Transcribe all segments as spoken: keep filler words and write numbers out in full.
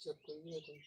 चेक कोई नहीं है कोई।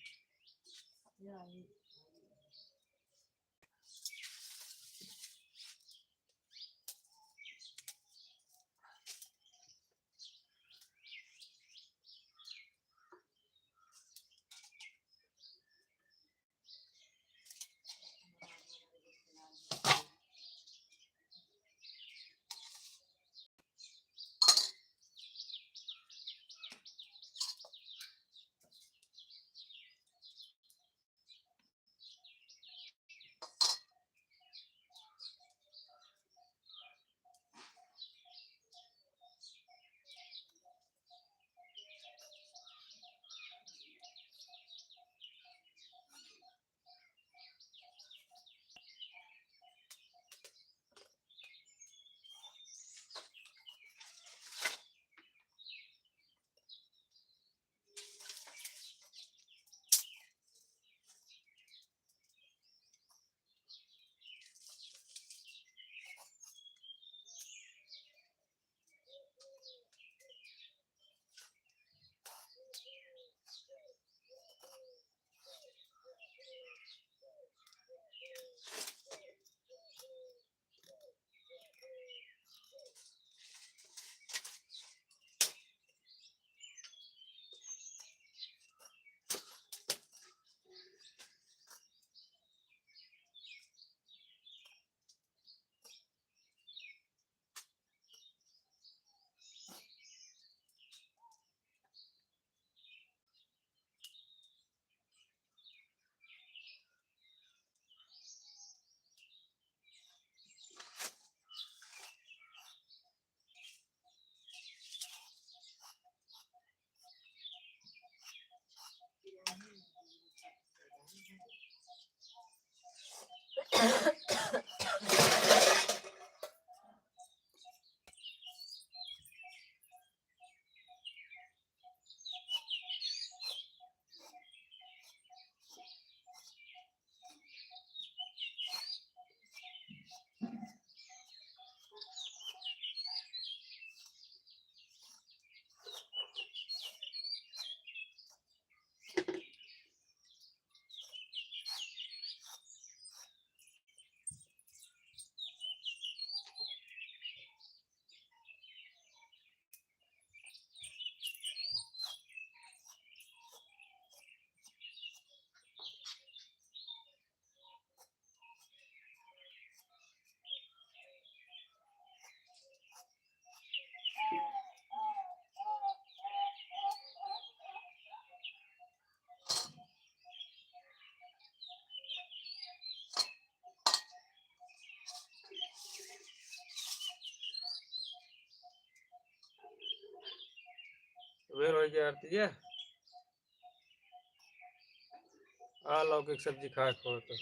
बेर होइ गया आरती है। आ लौकी के सब्जी खाए को तो।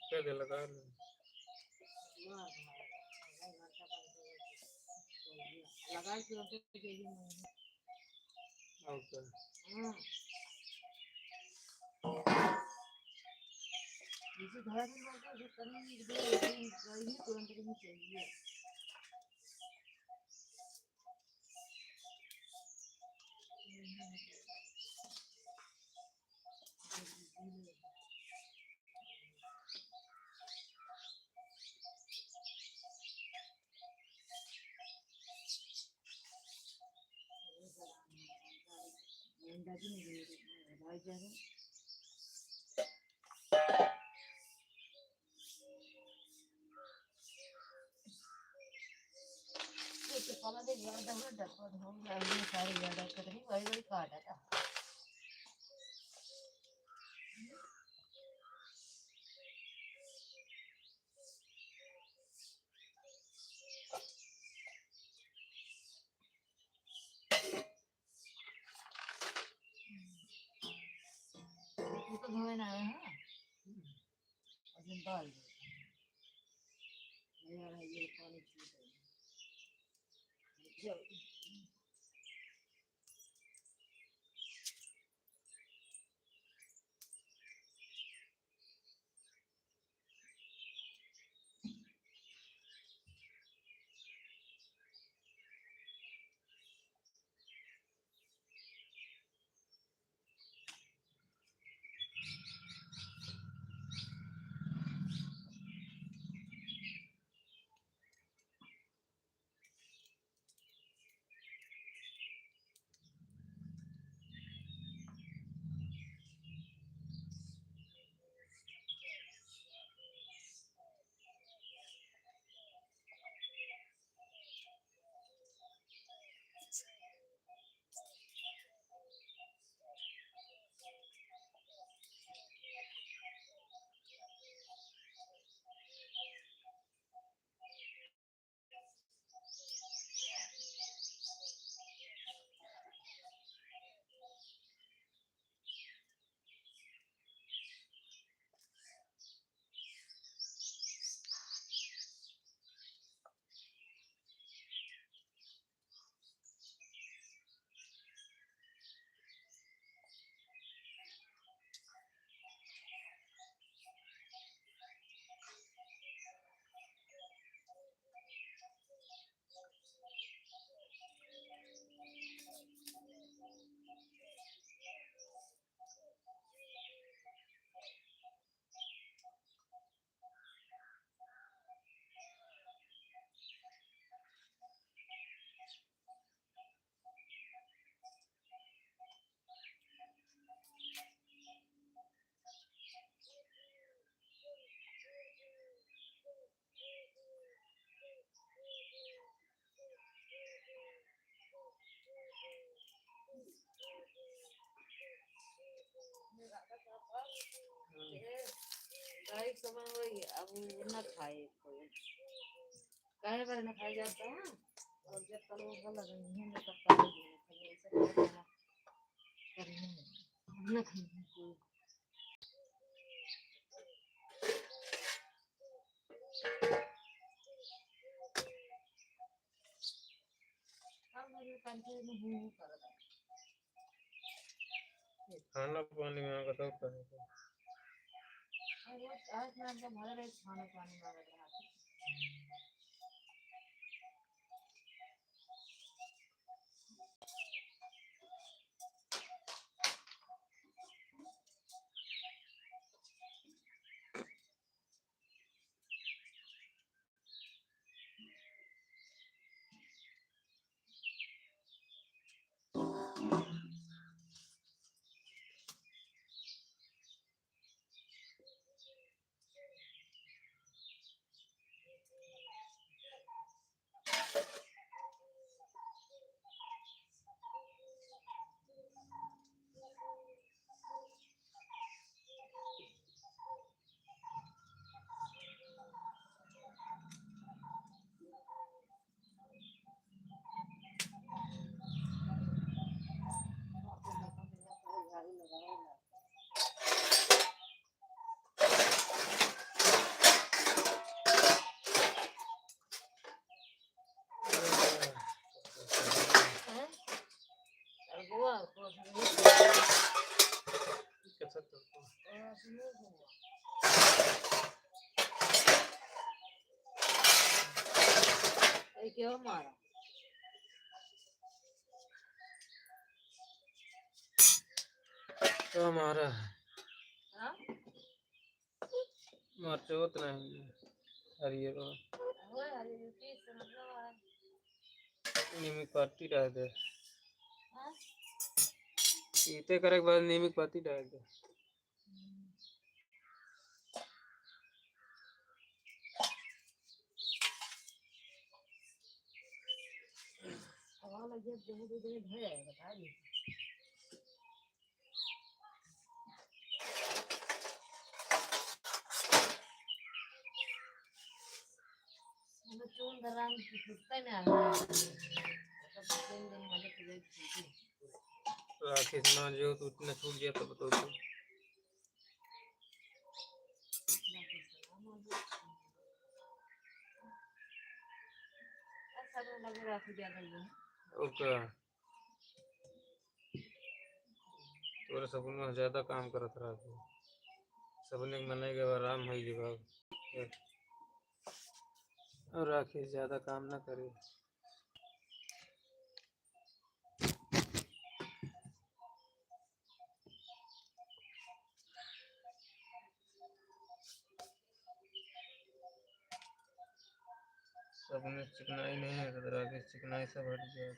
क्या दिया लगा? लगा के और क्या? हाँ। जैसे घर में लोग जो करेंगे, एक दो, एक दो, एक दो, तुरंत नहीं चाहिए। ये तो धोए ना है, हाँ? अभी डाल दो। ये, ये पानी छूट गया। ए, गाय के समय होई, अब उ ना खाए कोई। काहे बार ना खाए जाता है? और जब कल वो बोला, "नहीं, हम तो कल खाए, ऐसे खाए जाना।" करेंगे। हम ना खाएंगे कोई। खाना पानी मांगत हो कहे तो। अरे, आज ना हम तो भर रहे खाना पानी मांगत रहा। ए, क्यों मारा? तो हमारा हाँ? मरचोत नहीं हरियर बा। ओए, हरियर की समझ लो है। नीम की पत्ती डाल दे। हाँ? इते करे के बाद नीम की पत्ती डाल दे। हवा लगे, देह दे दे, भय है, बता दे। चून धराम छूटते ना है। सब तीन दिन वाले के लिए छूटी। राखी से ना जो तो उतना छूट गया तब तो। ओके। तोरे सबने ज्यादा काम करत रहा तू। सबने के मने के आराम होई जगह। और राखी ज्यादा काम ना करे। सबने चिकनाई नहीं है, तो आगे चिकनाई सब हट जाए।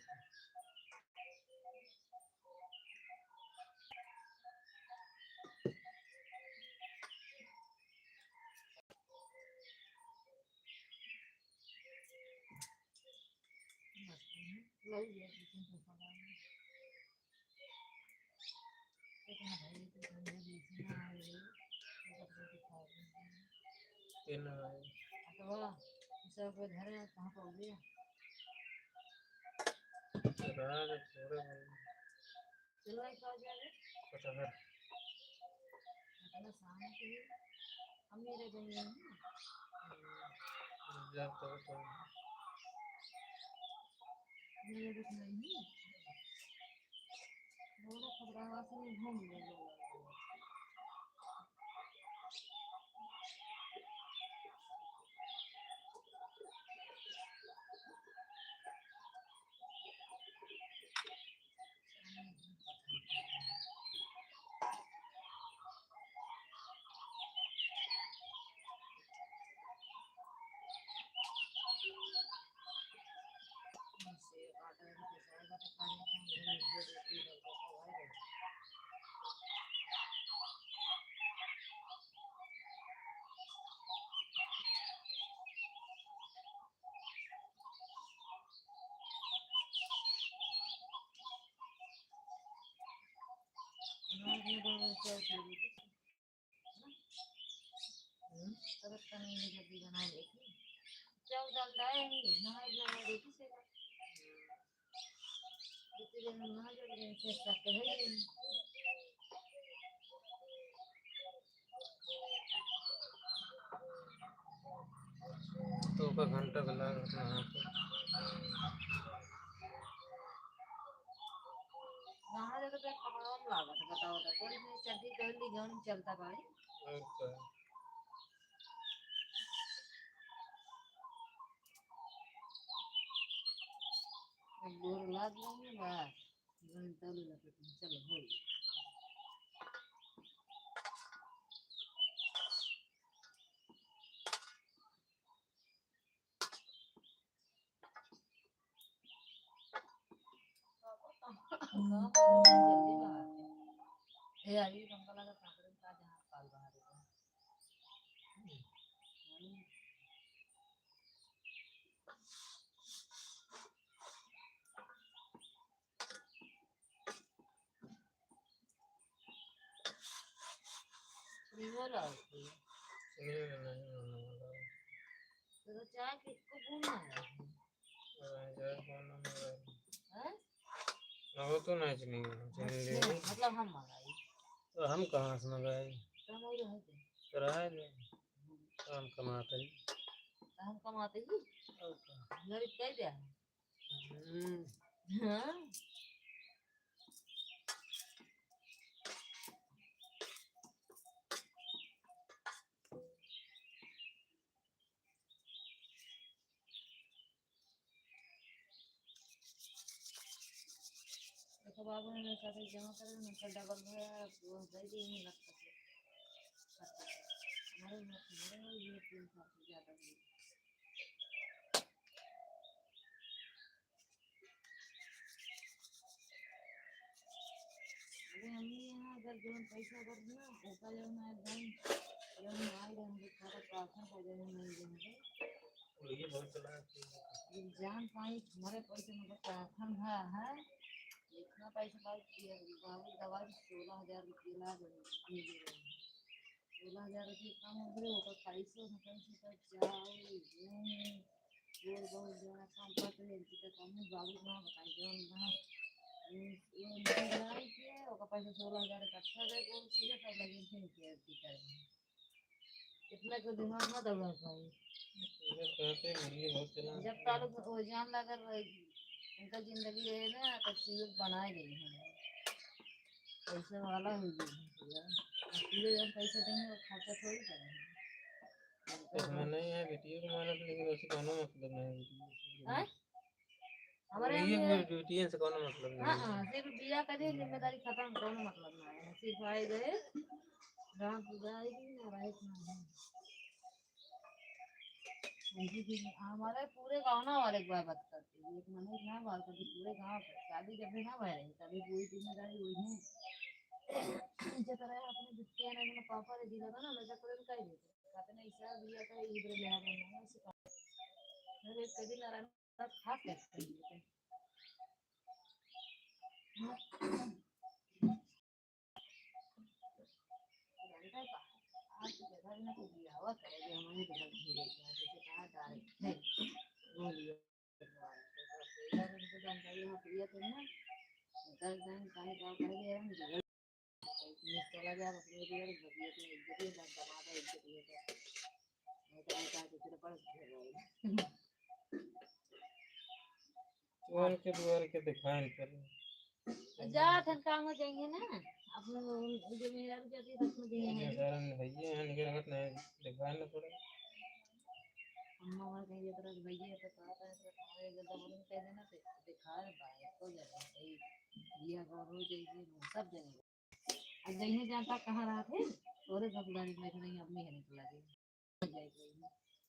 चलो, एक और जा रे। कटहर। इतना शांत है। हम मेरे गए हैं ना। जब तक तो मेरे कुछ नहीं है। वो तो खतरा से घूम ले। तरस का नहीं है, जल्दी बना लेती। चावल दाल डाले हैं, नहाए धोए रोटी से। इतने दिन में नहा जल्दी से करते हैं। तो का घंटा का लाग रहा है। नहा जाता तो एक कपड़ा और लागत है, बताओ तो। कोई नहीं, चड्डी पहन ली, जौन चलता बाड़ी। और का? अब गोर लाग गई बा। जौन तौले लगे तुम, चलो, हो गई। जल्दी बाहर के। ए, अभी हमका लगा काकरे का जहाँ काल बाहर है। नहीं हो रहा है। नहीं, नहीं, नहीं हो रहा है। तो चाय किसको घूमना है? अरे, चाय कौन मंगाए? हैं? ना हो तो ना चीनी, चीनी ले अच्छा, ली। मतलब हम मंगाई। तो हम कहाँ से मंगाई? तो हम और है क्या? तो रहा है। तो हम कमाते ही। तो हम कमाते ही? और क्या? गरीब कह दिया है। हम्म। हाँ। देखो बाबू ने मेरे साथ जमा करे, मैं कल डबल भरा, वो दे दी, नहीं लगता। हमारे, हमारे ये तीन साल से ज्यादा हुई। अरे, हमनी यहाँ अगर जौन पैसा अगर ना, ओका जौन है, जौन, जौन आए रहे, हमके सारा पासन का जौन नहीं रहे। ये बहुत चला है। ये जान पाई, हमारे पैसे में बस पासन है, है। इतना पैसा लाग कि बाबू दवाई सोलह हजार रुपये लाग रहे, दे दे रहे हैं। सोलह हजार रुपये कम हो गए, ओकर पैसों में कम से कम चाउर, गेहूँ, गोड़ बहुत जरा कम पड़त रहे, इनकी तो कम बाबू ना बताई, जौन ना, उन-, उनकी लड़ाई के, ओकर पैसा सोलह हजार इकट्ठा दे, वो सीधे सब लगे थे इनके अथी करे। इतना के दिमाग ना दौड़ा पाई। ये कहते हैं, मुर्गी बहुत चला। जब तालुक वो जान लगा रही, उनका जिंदगी रहे ना, तो सीधे बनाए गई हैं। पैसे वाला हो गए हैं पूरा। अब पूरे जब पैसे देंगे, वो खर्चा थोड़ी करेंगे। इसमें नहीं है, बेटियों को मानत, लेकिन वैसे कोनो मतलब नहीं है बेटियों से। हाँ? हमारे वही यहाँ है, बेटियों से कोनो मतलब नहीं हाँ, है। हाँ, सिर्फ बिया का दिन जिम्मेदारी खत्म, कोनो मतलब नहीं है। सिर्फ आए गए, रात गुजारेगी, ना रात ना है। वही दिन हमारे पूरे गाँव ना वाले एक बार बात करते हैं। एक महीने ना बात करते, पूरे गाँव पे। शादी जब भी ना भय रही, तभी पूरी जिम्मेदारी वही है। जब रहे अपने बिटिया ने, अपने पापा ने दिला था ना, मैं जब तुरंत कह देते। कहते नहीं, सब बिया का इधर ले आ रहे हैं, ऐसे कहा। मैं एक कभी ना रहा, सब खा के रखेंगे। चोर के दुआर के दिखाई करे। जात हन काम हो जाएंगे ना, अब जो मेरा भी जाती है, उसमें देंगे। ये कारण भैया हैं, निकर हट नहीं, दिखाई ना पड़े। अम्मा वहाँ कहीं ये तरह भैया तो कहा था, तो हमारे गद्दा बदन कह देना, तो दिखा रहे भाई, हो जाएगा, भाई, भैया को हो जाएगी, सब जगह। अब जइहे जानता कहाँ रहत है, तोरे सब गाड़ी में नहीं, अब नहीं है निकला दे।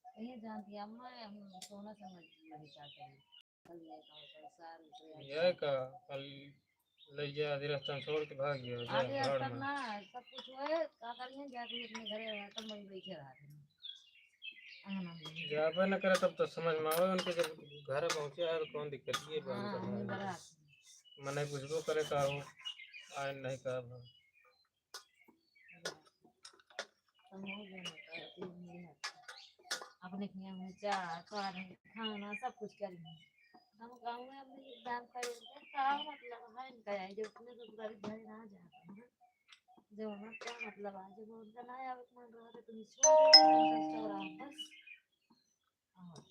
कहीं जानती अम्मा, हम सोना समझ नहीं क्या करें। कल ये का, कल सार उतरे आज। ये का, कल ले गया, आधी रास्ता में छोड़ के भाग गया, जा आधी भाड़ रास्ता में। ना, सब कुछ हुआ है, का करिए, जाके अपने घरे रहता, वहीं बैठे रहते हैं। आना नहीं। जाबे न करे तब तो समझ में आवे उनके, जब घर पहुँचे यार, कौन दिक्कत ये बा हाँ, उनका हमें हमारे। बड़ा। मने बुझबो करे का हो, आए नहीं का भा। देखिए, हमें चाह, पानी, खाना, सब कुछ करेंगे। हम गाँव में अपने दाम करेंगे, का मतलब है इनका, ये जो अपने ससुराल घर ना जाते हैं, जो हमारा क्या मतलब है, जब उनका ना आवे, अपना घर है, तो छोड़ दो, उनका चौराहा बस। हाँ।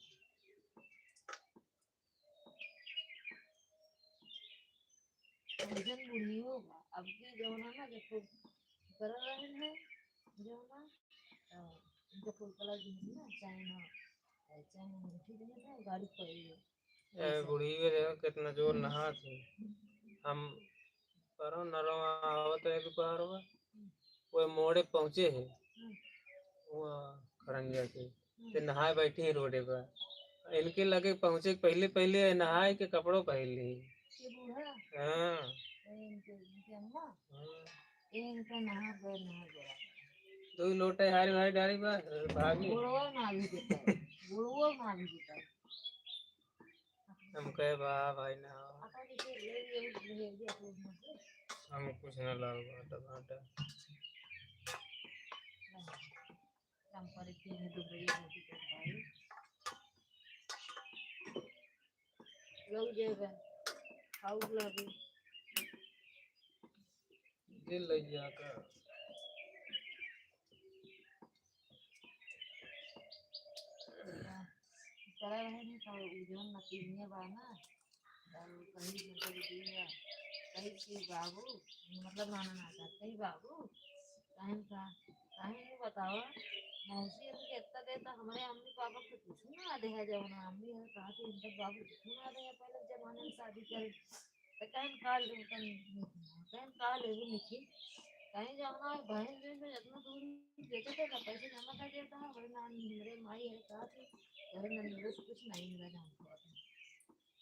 अइसन बुढ़ियो बा। अब के जमाना ना, जब खूब करल रहन है, जमाना, तो उनके फूल कलर जींस ना, चाहे ना, चाहे ना अंगूठी देहे ना, गाड़ी पड़ी है। ए, ऐसा। बुढ़ियो देखो, कितना जोर नहात है। हम परो नरवा आवत रहे दोपहर में, वो मोड़े पहुँचे है, हम्म। वो खड़ंजा के, हम्म। ते नहाए बैठी है रोडे पर। इनके लगे पहुँचे के पहले, पहले नहाए के कपड़ों पहन ली। ये बूढ़ा? हाँ। ए, इनके, इनके अम्मा? हाँ। ए, इनका नहा गए, नहा गए। दो लोटे हारी भारी डाली बा, भागी। बुढ़वा ना भी देता है। बुढ़वा ना भी देता है। हम कहे, "बा भाई ना हो।" हम कुछ ना लाओ, भाटा, भाटा। काम करे के है, दो बजे रोटी कर भाई। लोग जे बा, खाऊ लागे। ये लइया का। करे रहे नहीं तो उ जौन नतीनिया बा ना, तो कही मतलब कि कही कि बाबू, मतलब नाना ना था, कही बाबू, काहे का, काहे नहीं बतावा, मौसी अभी के इतना देर तो हमारे अम्मी पापा के कुछ ना दे है, जब ना अम्मी है कहा कि इनका बाबू कुछ ना दे है, पहले जमाने में शादी करे। तो कहीं का ले, कहीं, कहीं का ले, वो लिखी। कहीं जाना है, बहन जो है, जितना दूर बेचे थे ना, पैसे जमा कर देता है, वही नाम मेरे माई है, कहा कि, "अरे, नंदोरे से कुछ नहीं मिला, जान को।"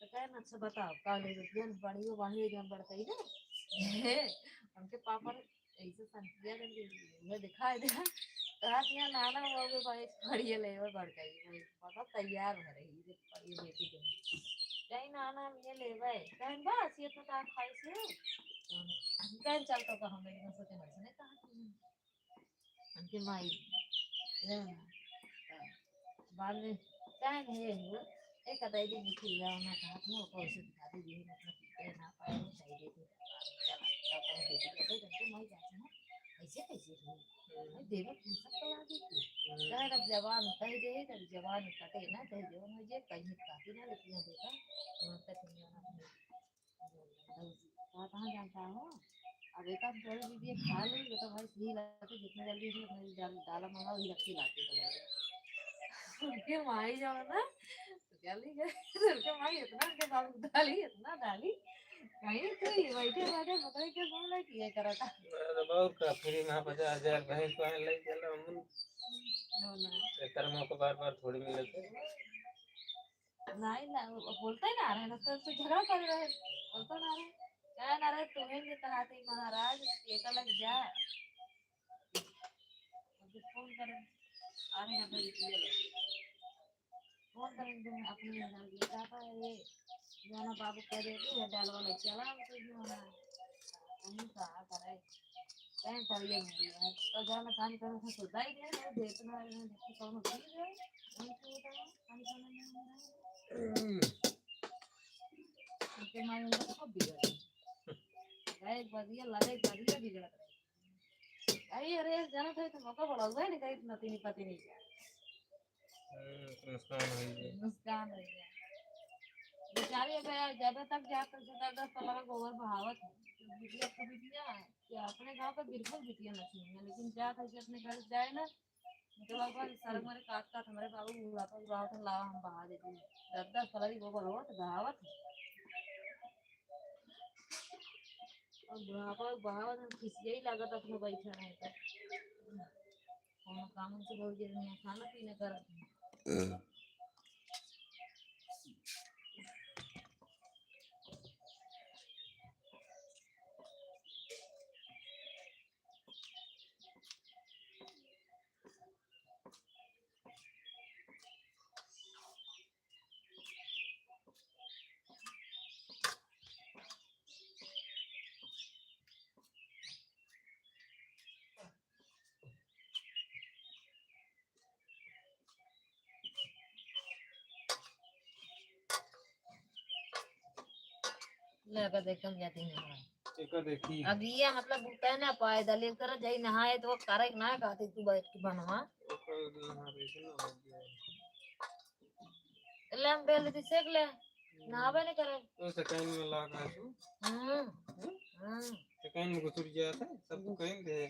तो कहे ना, "अच्छा, बताओ, का ले, जौन बड़ी हो, वही जौन बड़कई ना?" उनके पापा ने ऐसे संतिया करके उहे दिखाई दे। कहत हिया, "नाना, वो भी भाई, खड़िए ले, वो बड़कई, वो पता तैयार हो रही है, ये बेटी के।" कहीं, "नाना, हम ये लेबे।" कहीं, "बस, ये तो का खाई से।" कहीं, "चल, तो का हम लोग सोचे, वैसे नहीं कहा कि उनके माई, ले ना।" बाद में, कहीं, "हे, हो, एक कतई दिन निकल गया, ना कहा, अपना ऊपर से दिखा दे, ये मतलब, ये ना पाए, वो चाहिए, तो चला, तो अपन बेटी को, तो तुमके माई जाते हैं।" ऐसे कैसे हो? अरे देवर फुर्सत तो आ गई थी। हम्म। कहे, "अब जवान कह दे, जब जवान कटे ना, चाहे जवान हो जाए, कहीं काटी ना, लेकिन यहाँ देखा, वहाँ तक नहीं आना अपने।" कहाँ, कहाँ जानता हो? अब एक आध जोड़ी दीदी खा ली, ये तो भाई सही लगता है, जितने जल्दी हो, अपने डाल-, डाला मंगाओ, ही रखी लाके तो। उनके माई जाओ ना, तो क्या ली गए? उनके माई इतना उनके बाबू डाली, इतना डाली। कहीं तो ये बैठे बैठे पता नहीं क्या सुन रहे कि ये करा था। अरे बाबू का फ्री में पचास हजार बहन को ले चलो हम। हो ना। एकर मौका बार बार थोड़ी मिलत है। नहीं ना, वो बोलते ही ना रहे ना, तो उससे झगड़ा कर रहे, बोलते ना रहे। क्या ना रहे, तुम्हें भी कहा थी महाराज, ये का लग जा। अभी फोन करें, आ रहे हैं भाई, ये लो। फोन करें तुम अपने यहाँ, ये क्या था ये, जो है ना बाबू कह रहे थे, ये डाल वाला चला, तो जो है ना, कहीं का आ करे, कहीं पर ये नहीं है, तो जो है ना काम करो, तो सुधाई दे, वो देख ना रहे हैं, देखो कौन होती है, वही तो होता है, काम करने में नहीं है। उनके माई उनका सब बिगड़ गए। गए बढ़िया, लगे बढ़िया बिगड़ गए। अरे, अरे, जानत है तो मौका बड़ा हुआ है, नहीं कहीं नतीनी पतीनी का। हम्म, नुकसान हो गया। नुकसान हो गया। बेचारी अब यार ज्यादा तक जात है, तो दस दस पलरा गोबर बहावत है। तो बिटिया को बिटिया, कि अपने गाँव का बिल्कुल बिटिया नहीं है, लेकिन जात है कि अपने घर जाए ना, मतलब अब सड़क मारे काट काट हमारे बाबू बुढ़ापा बुढ़ावत है, लावा हम बहा देते हैं। दस दस पलरी गोबर होत बहावत है। अब बुढ़ापा बहावत है, खिसियाई लागत अपने बैठे रहे तो। कौनो काम से बहुत जरूरी है, खाना पीना करत है। अगर देखम जाती नहाए। एकर देखी। अब ये मतलब उठे ना पाए, दलील कर जाई नहाए तो वो करे ना कहते तू बैठ के बनवा। ओकर नहा वैसे ना हो गया। ले हम बेल दी सेक ले। नहावे नहीं करे। तो सेकंड में ला का तू? हम्म। हम्म? हम्म। सेकंड में घुसुर जाता है, सब तो कहेंगे।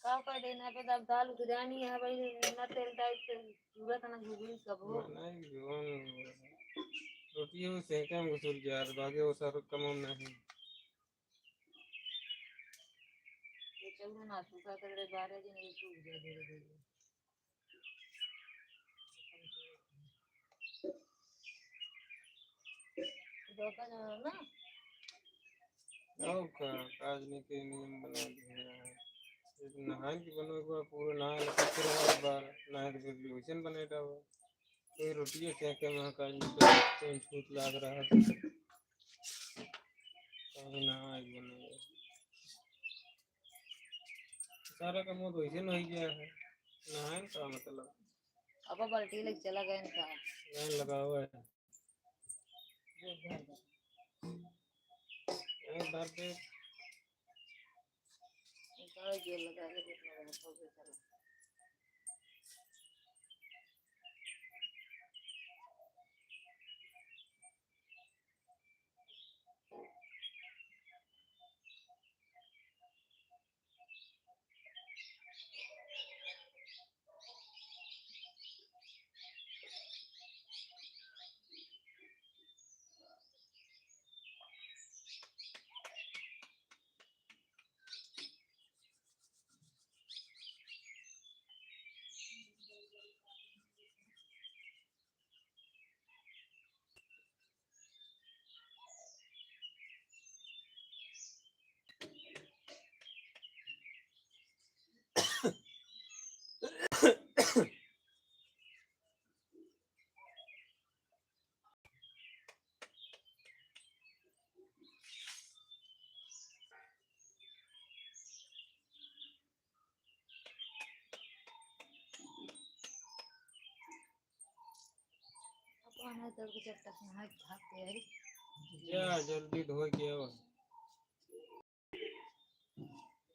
का कर देना पे तब दाल उतरानी है भाई, ना तेल डाल के पूरा तना घुघुरी सब हो। नहीं, जोन रोटी हो सेके में घुसुर जात, बाकी वो सर कम नहीं। ये चौरो ना सूखा कर रे, बारह दिन ये सूख जाए धीरे धीरे। धोखा जाना ना। और का, काज नहीं के नियम बना दिया है। एक नहाए के बनो एक बार, पूरा नहाए लगा, फिर एक बार नहाए के फिर वैसन बने रहो। कोई रोटिए सेके में काज नहीं, कोई छूत लाग रहा है। काज नहाए के बनो। सारा का मुंह तो वैसे नहीं गया है, नहाए का मतलब। अब बाल्टी लेके चला गए इनका। लाइन लगा हुआ है। ये भर दे। ये भर दे। इनका ये लगा के देखना है, तो भी चला। अपन है तब के जब तक नहाए के भाग के आई। जा, जल्दी धोए के आओ।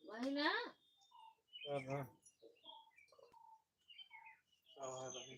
वही ना? अब हाँ। अब हाँ, वही।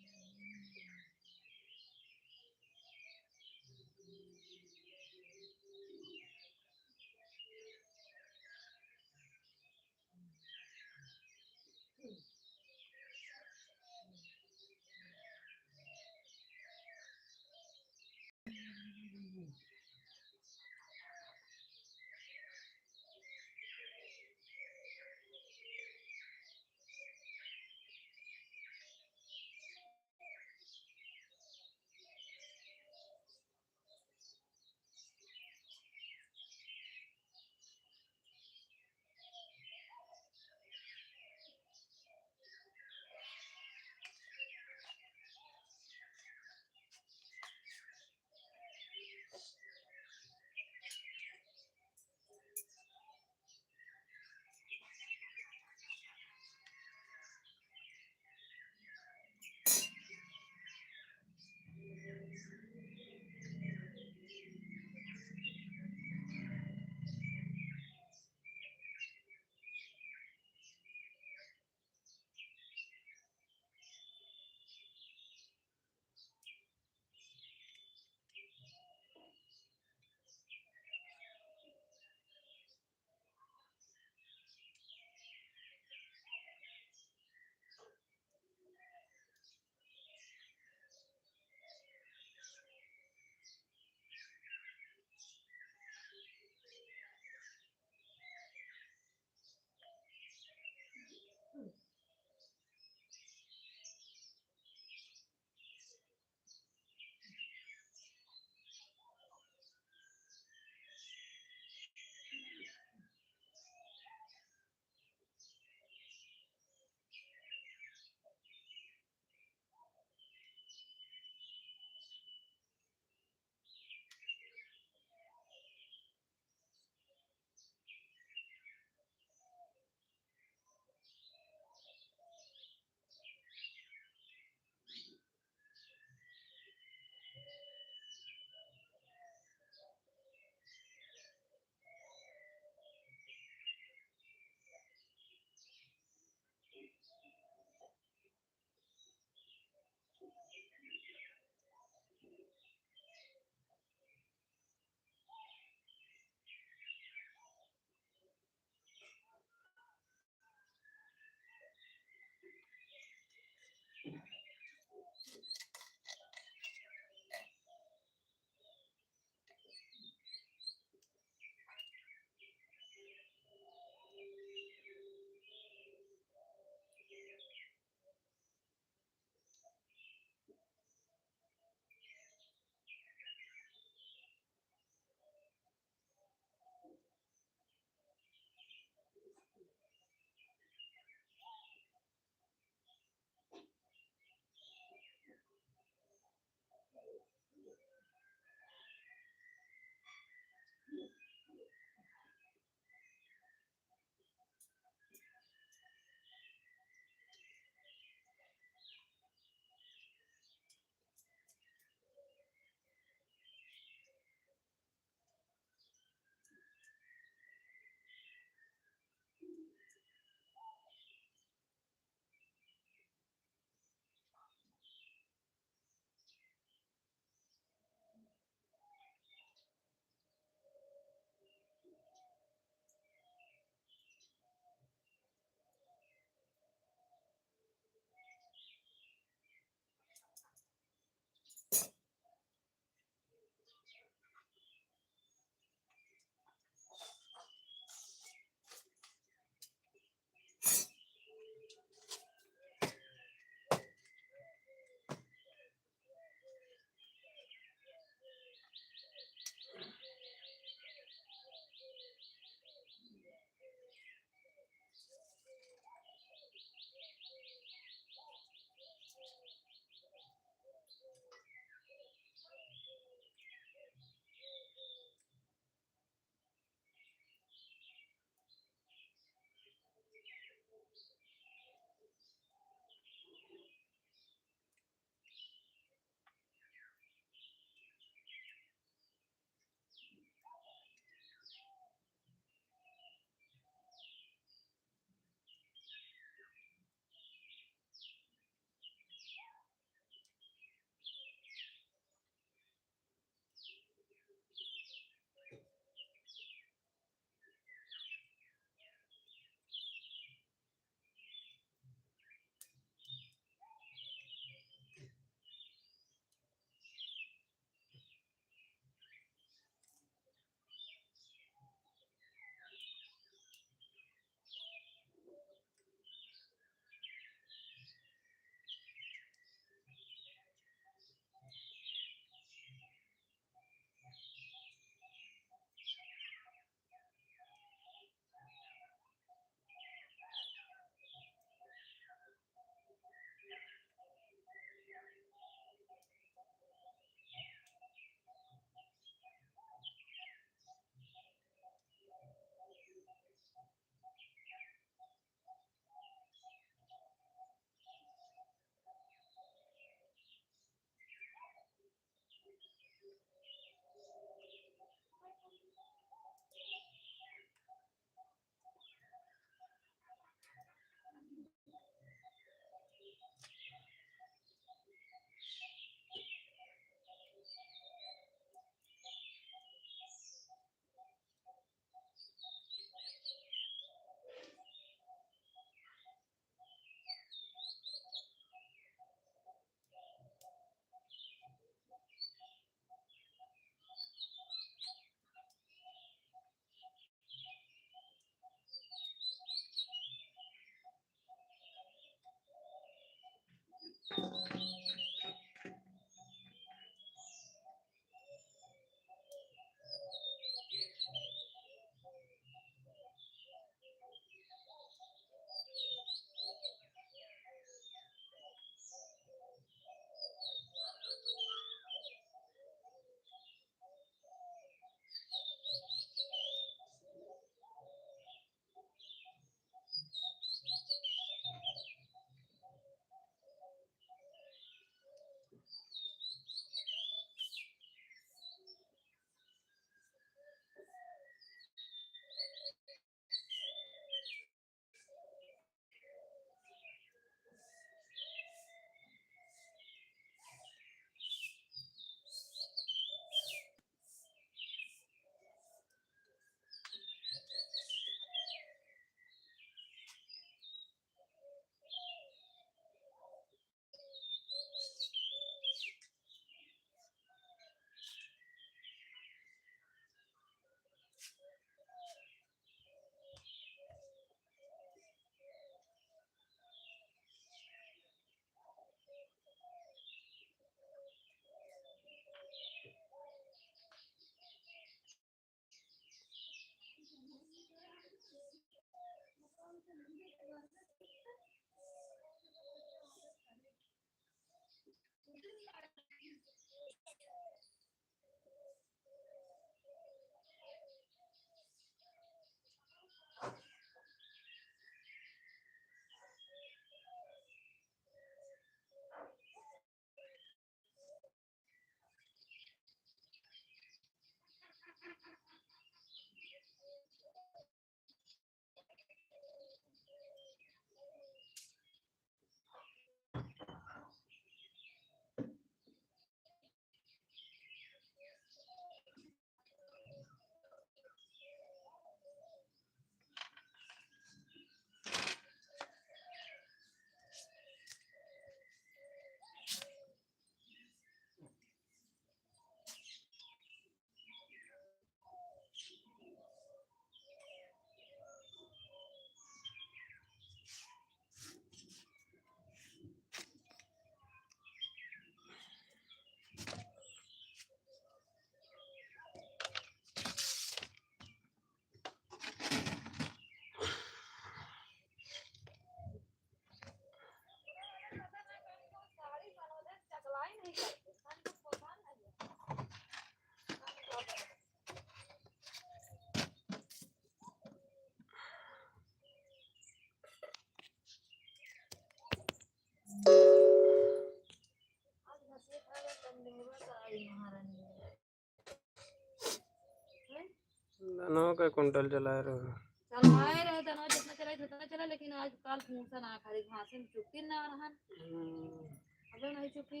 धनवा का कुंटल चलाए रहे। चलवाए रहे, धनवा जितना चला, जितना चला, लेकिन आज काल भूसा ना खाली घासे में चुपती ना रहन। हम्म। अबे नहीं चुपी।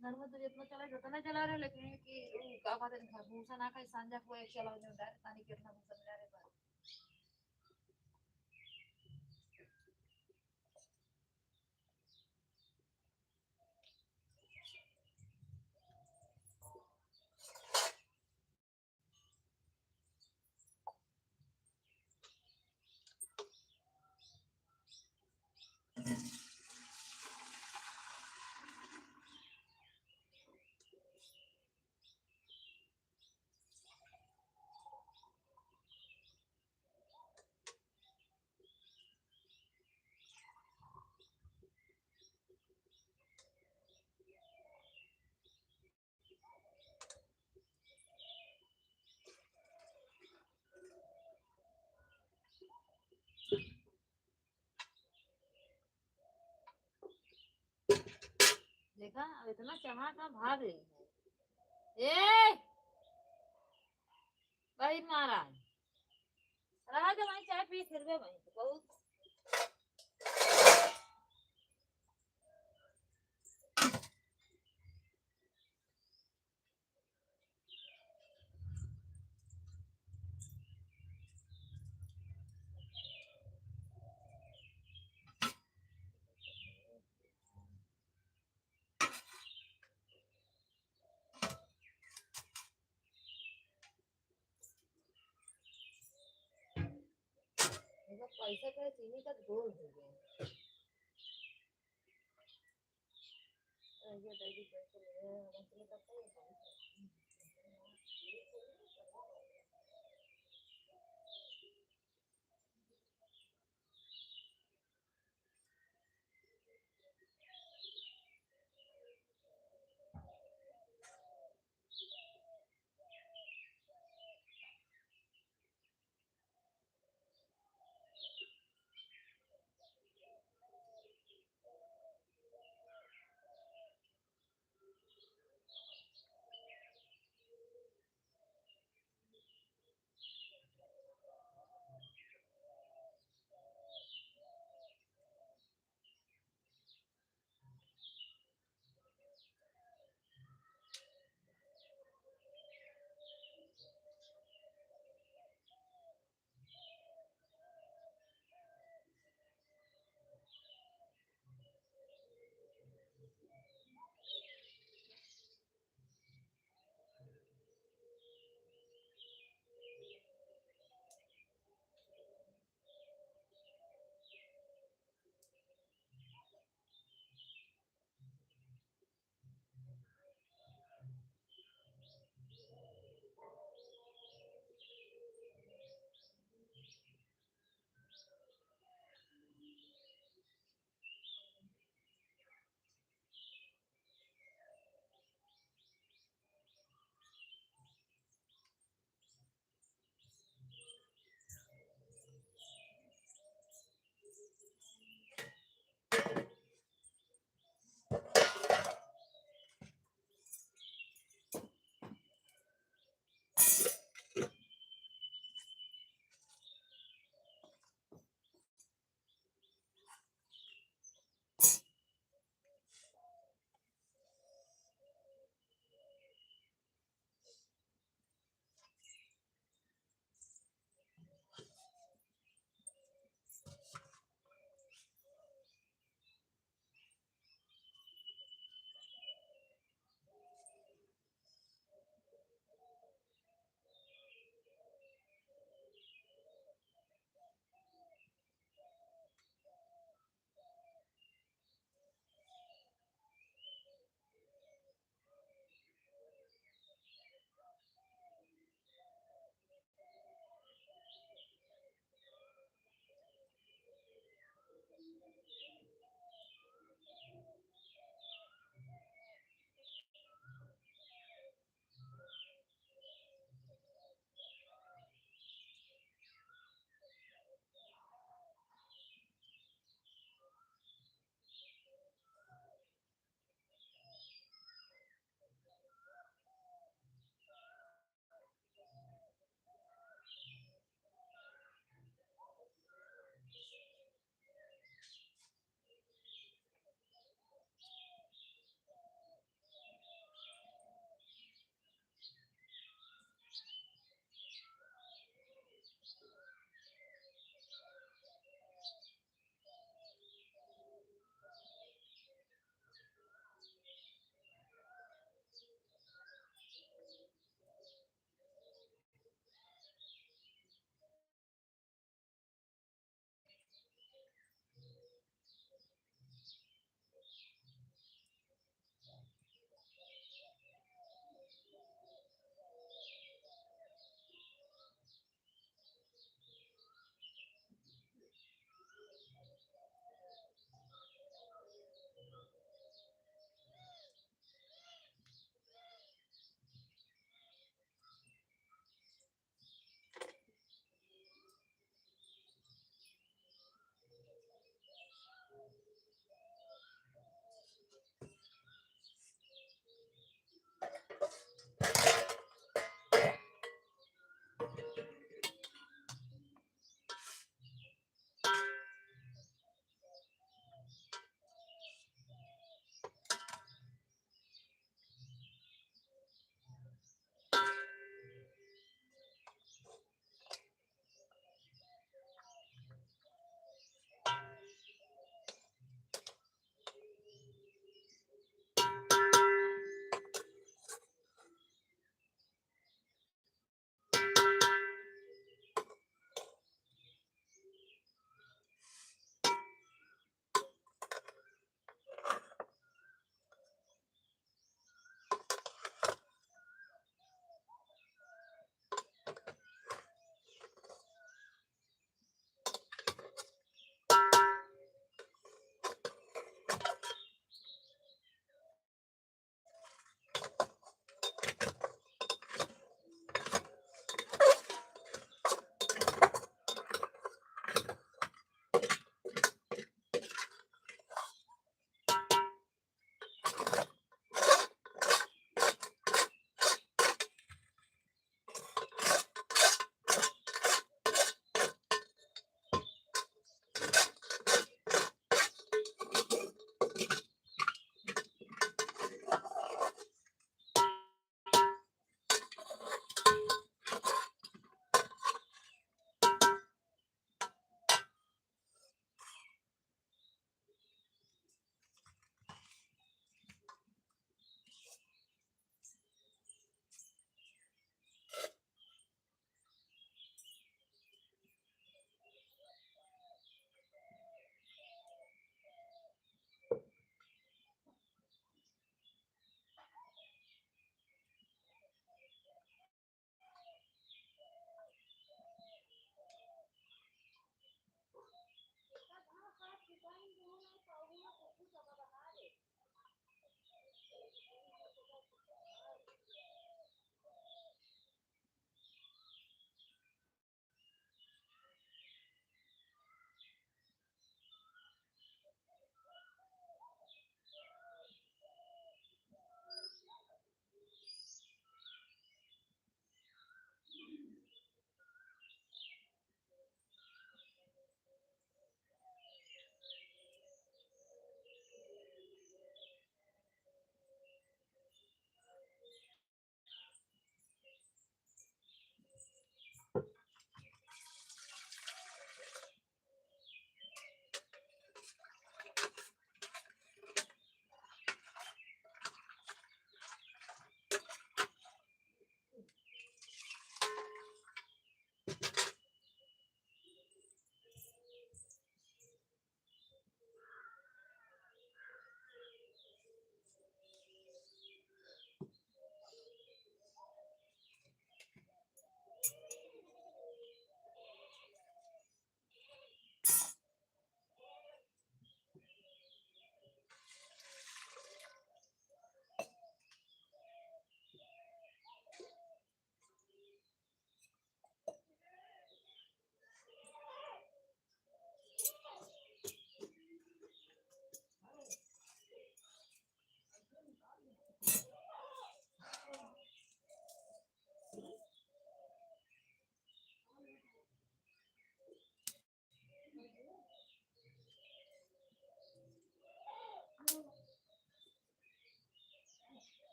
धनवा तो जितना चला, जितना चला रहे, लेकिन कि उ का बात है, भूसा ना खाई, सांझा को एक चला, जो डायरेक्ट पानी कितना भूसा मिला रहे बा। देखा, अब इतना चढ़ा का भाग रही है। ए! भाई महाराज, रहा दे वहीं, चाय पी फिर बे वहीं, बहुत। मतलब पैसा का चीनी का गोल हो गया। ये दे दी, पैसा ले, हम चले जाते हैं।